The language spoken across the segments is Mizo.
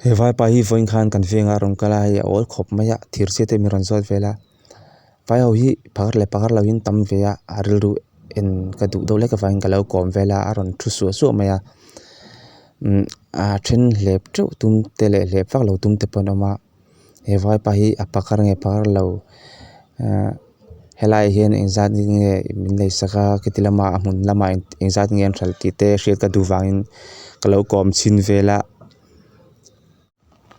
He vaipa hi vawiin khan kan vengah a rawn kal a hei a awl khawp mai a thir chhiat te min rawn zawt vel a vai ho hi pakhat leh pakhat lo in tam ve a a rilru en ka duh deuh hlek avangin ka lo kawm vel a a rawn thu suah suah mai a umm a then hlep teuh tum te leh hlep vak lo tum te pawh an awm a he vaipa hi a pakar nge pakar lo ahh helaiah hian engzat nge min lei sak a khiti lamah a hmun lamah engzat nge an hralh tih te hriat ka duh vangin ka lo kawm chhin vel a.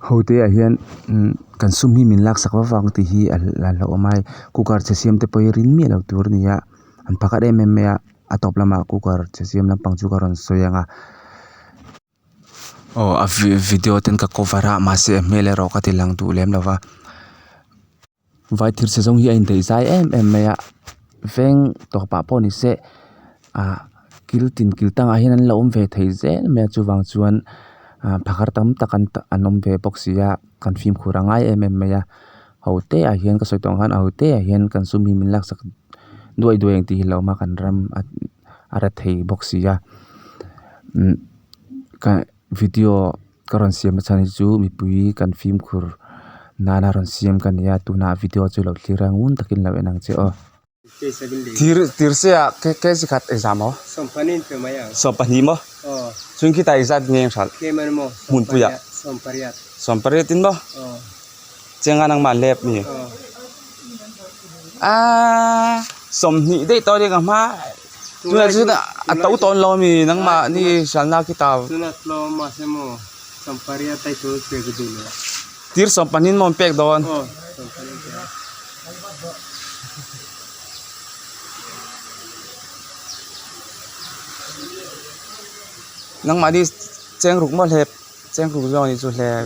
Ho te ah hian umm kan sum hi min laksak vak vak ang tih hi a hlauhawm a hei cooker chhe siam te pawh hi rin miah loh tur a ni a an phakhat em em mai a a tawp lamah cooker chhe siam lampang chu ka rawn sawi ang a. Aw a video ten ka cover a mahse a hmel erawh ka ti lang duh lem lo va vai thir chhe zawng hi a indaih zai em em mai a veng tawpah pawh ni se ah kil tin kil tangah hian an lo awm ve thei zel mai a chuvang chuan ah phakar tam tak an an awm ve bawk si a kan fimkhur a ngai em em mai a ho te ah hian ka sawi tawh ang khan a ho te ah hian kan sum hi min laksak duai duai ang tih hi hlauhawm a kan ram a a ra thei bawk si a umm ka video ka rawn siam na chhan hi chu mipui kan fimkhur nana rawn siam ka ni a tunah video chu lo thlir a ngun takin lo en ang che aw. Thir thir se ah kg khat engzah maw? Sawmpahnih maw? Chhung khitah engzat nge ang hralh? Hmunpuiah sawmpariat in maw? Chianga nangmah an lep mi? Aaa sawmhnih daih tawh ania ka hma tunah chuan a to tawn lo ami nangmah ni hralhna khitah tir sawmpahnih maw an pek dawn. Nangmahni cheng ruk maw hlep cheng ruk zawng anih chu hlep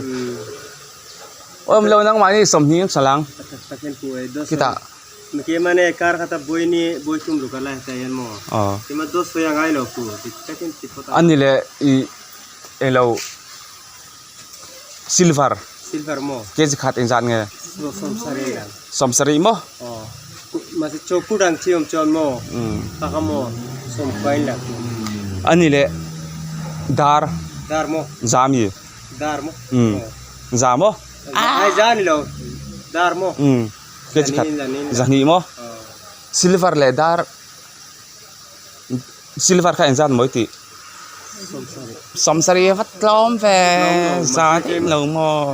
awm lo nangmahni sawmhnih an hral ang khitah aw ani leh ih englo silver kg khat engzat nge sawmsarih maw ani leh dar za mi za maw kg khat zahnih maw silver leh dar Silver kha engzat maw i tih? Sawmsarih a va tlawm ve za daih lo maw?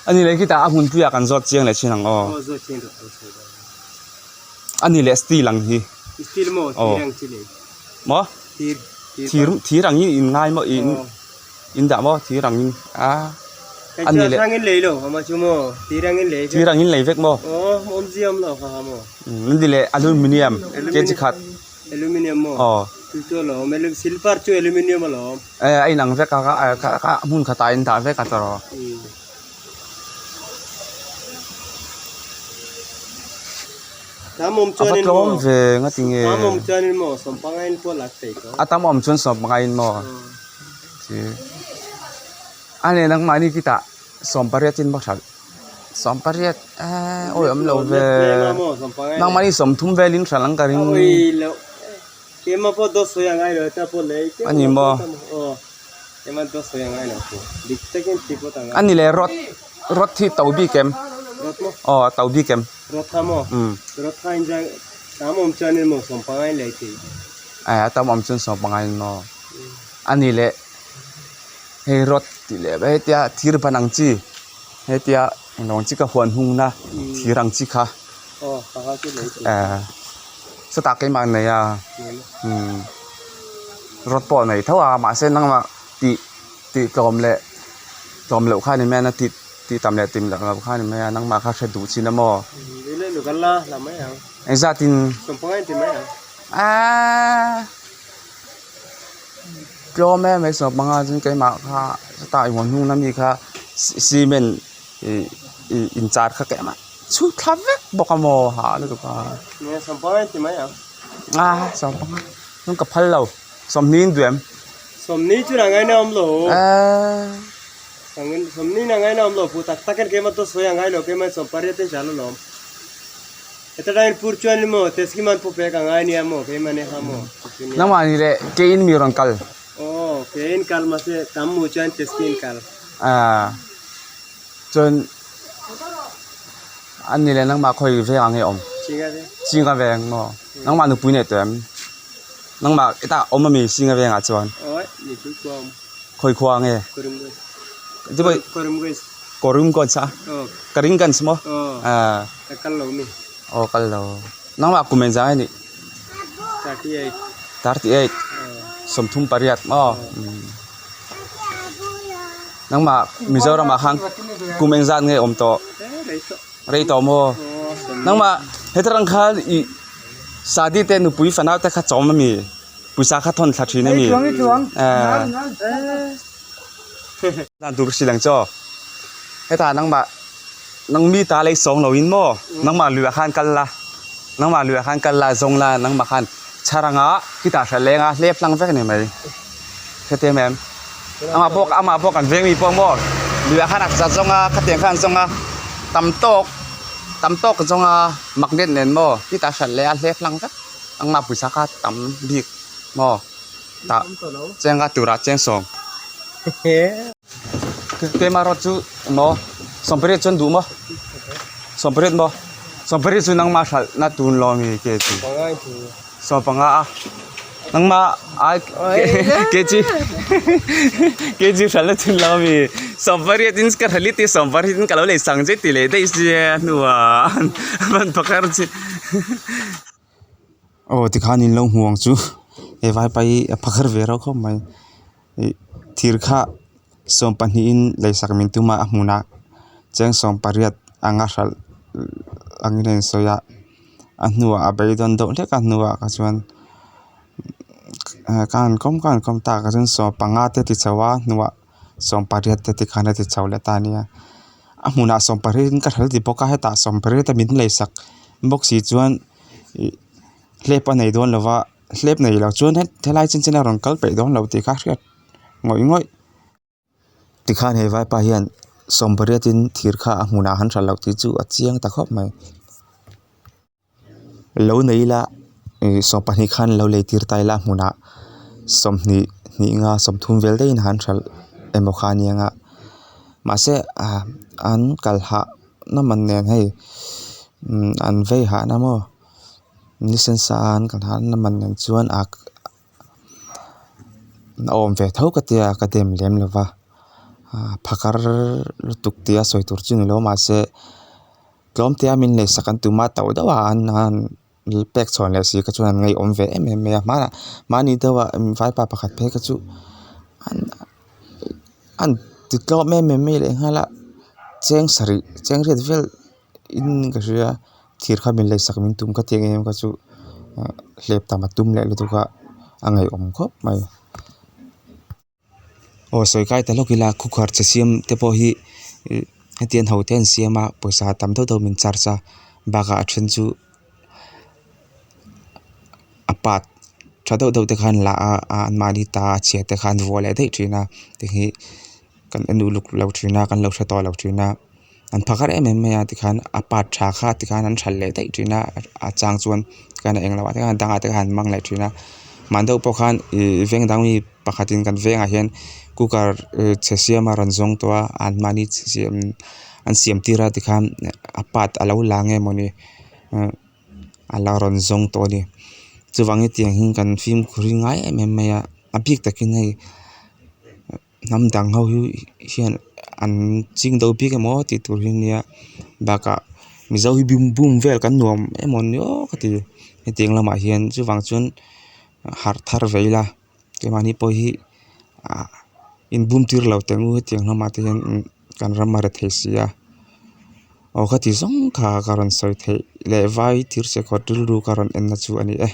A ni leh khitah a hmunpuiah kan zawt chiang leh thin ang aw. A ni leh steel ang hi. Aw maw? Thir thir ang hi in ngai maw in in dah maw thir ang in a a ni leh thir ang in lei vek maw? Umm ni leh aluminium kg khat Aluminium maw? Aw. Chu chu alawm silver chu aluminium alawm. E a inang vek a kha kha hmun khatah a indah vek a tawrh. Tam awm A va chuanin tlawm maw? ve nga tinge? Tam awm chuanin maw sawmpanga in pawh lak thei tawh. A tam awm chuan sawmpanga in maw? Chi a nen nangmahni khitah sawmpariat in maw hralh. Sawmpariat eee awi awm lo ve nangmahni sawmthum velin hralh ang ka ring a ni maw a ni leh rod rod hi to bik em aw a to bik em umm a tam awm chuan sawmpanga in maw a ni leh hei rod tih leh hetia thir ban ang chi. Hetia englo ang chi ka huan hung na thir ang chi kha eh chutah keimah an nei a umm rod pawh a nei tho a mahse nangmah tih tih tlawm leh tlawm loh kha a ni mai a na tih tih tam leh tim loh kha a ni mai a nangmah kha hre duh chin a maw engzatin aaa. Tlawm em mai sawm panga chuan keimah kha chutah i hawn hnung ami kha cement ih ih inchar kha keimah chhut thla vek bawk a maw hah lutuk a a sawm panga chuan ka phal lo sawmhnih in duh em eee. Nangmah ni leh ke in mi rawn kal. Aaa chuan a ni leh nangmah khawi veng ang nge awm Chinga veng maw nangmah nupui nei tawh em nangmah hetah awm ami Chinga vengah chuan khawi khua nge Karimganj a Karimganj maw aaa aw kal lo nangmah kum engzah nge nih 38 38 maw. Nangmah Mizoramah khan kum engzat nge awm tawh rei tawh maw nangmah heta rang khan ih sadi te nupui fanau te kha chawm ami pawisa kha thawn thla thin ami eh dan tur si lang chaw hetah nangmah nang mi ta lei sawng lo in maw nangmah luiah khan kal la nangmah luiah khan kal la zawng la nangmah khan chharanga khitah hrilh leng a hlep hlang vek a ni mai. Hetiang em amah pawh amah pawh kan veng mi pawh maw luiah khan a za zawng a khatiang khan zawng a tam tawk tam tawk zawng a magnet nen maw khitah hralh leh a hlep hlang vek engmah pawisa kha tam bik maw tah cheng a turah cheng sawm keimah erawh chu maw sawmpariat chuan duh maw sawmpariat maw sawmpariat chu nangmah hralh na tun lawm hi ke chu. Sawmpanga a nangmah ai kg kg hralh na chhun lo ami sawmpariat in ka hralh i ti sawmpariat in ka lo lei sang che ti leh daih sia hnuah a ban pakhat chu aw tikhan in lo hmu ang chu he vaipa hi a phakar ve reuh khawp mai ih thir kha sawmpahnih in leisak min tum a a hmunah cheng sawmpariat anga hralh angin a insawi a. A hnuah a beidawn deuh hlek a hnuah kha chuan ka han kawm ka han kawm tak ah chuan sawmpanga te ti chho a hnuah sawmpariat te ti khan a ti chho leh ta a nia a hmunah sawmpariat in ka hral ti bawk a hetah sawmpariat a min lei sak bawk si chuan ih hlep a nei dawn lo va hlep nei lo chuan helai chin chin a rawn kal peih dawn lo tih kha a hriat ngawih ngawih. Tikhan he vaipa hian sawmpariatin thir kha a hmunah han hralh loh tih chu a chiang ta khawp mai. Lo nei ila ih sawmpahnih khan lo lei tir ta ila a hmunah sawmhnih hnih nga sawmthum vel daihin han hralh emaw kha a nia nga mahse ah an kal hah na man nen hei an vei hah na maw ni sensa a an kal hah na man nen chuan a. A awm ve tho ka tia ka dem lem lo va phakar lutuk tia sawi tur chu ni lo mahse tlawm tia min lei sak an tum a tauh deuh a an han pek chhuan leh si kha chuan an ngaihawm ve em em mai a hmanah mahni deuh a vaipa pakhat phei kha chu an an ti tlawm em em mai leh nghal a cheng sarih cheng riat vel in ka hria thir kha min lei sak min tum ka tih ang em kha chu hlep tam a tum leh lutuk a a ngaihawm khawp mai. Aw sawi kai ta lawk ila khawkhar che siam te pawh hi ih hetiang ho te an siam a pawisa tam deuh deuh min charge a bakah a then chu a part tha deuh deuh te khan la a anmahni ta a chhia te khan vuah leh daih thin a tikhi kan en uluk lo thin a kan lo hre tawh lo thin a. An phakar em em mai a tikhan a part tha kha tikhan an hralh leh daih thin a a chang chuan tikhan a englo ah te khan a dangah te khan an hmang leh thin a mah deuh pawh khan ih veng dang mi pakhatin kan vengah hian cooker chhe siam a rawn zawng tawh a an mahni siam an siam tir a tikhan a part a lo la nge mawni a la rawn zawng tawh a ni chuvangin tiang hi kan fimkhur hi ngai em em mai a a bik takin hei. Hnam dang ho hi hian an ching do bik emaw tih tur hi ania bakah mizo hi bum bum vel kan nuam emaw ni aw ka ti hetiang lamah hian chuvang chuan harh thar ve ila keimahni pawh hi ah in bum tir lo teh ang u hetiang lamah te hian kan ram a re thei si a aw khati zawng kha ka rawn sawi theih leh vai thir che kawt rilru ka rawn en na chu a ni e.